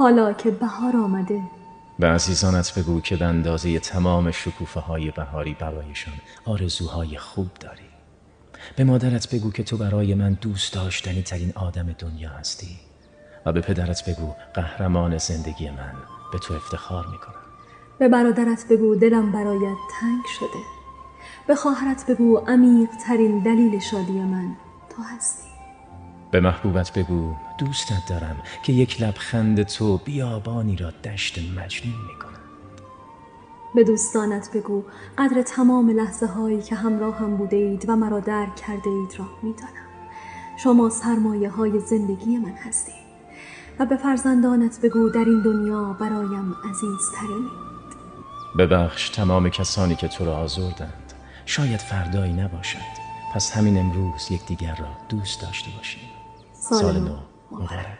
حالا که بهار آمده. به عزیزانت بگو که به اندازه تمام شکوفه های بهاری برایشان آرزوهای خوب داری. به مادرت بگو که تو برای من دوست داشتنی ترین آدم دنیا هستی و به پدرت بگو قهرمان زندگی من، به تو افتخار میکنم. به برادرت بگو دلم برایت تنگ شده. به خواهرت بگو عمیق ترین دلیل شادی من تو هستی. به محبوبت بگو دوستت دارم که یک لبخند تو بیابانی را دشت مجنون میکند. به دوستانت بگو قدر تمام لحظه هایی که همراه هم بوده اید و مرا درک کرده اید را میدانم. شما سرمایه های زندگی من هستید. و به فرزندانت بگو در این دنیا برایم عزیزترینید. ببخش تمام کسانی که تو را آزردند. شاید فردایی نباشد، پس همین امروز یکدیگر را دوست داشته باشیم. سال نو مبارک.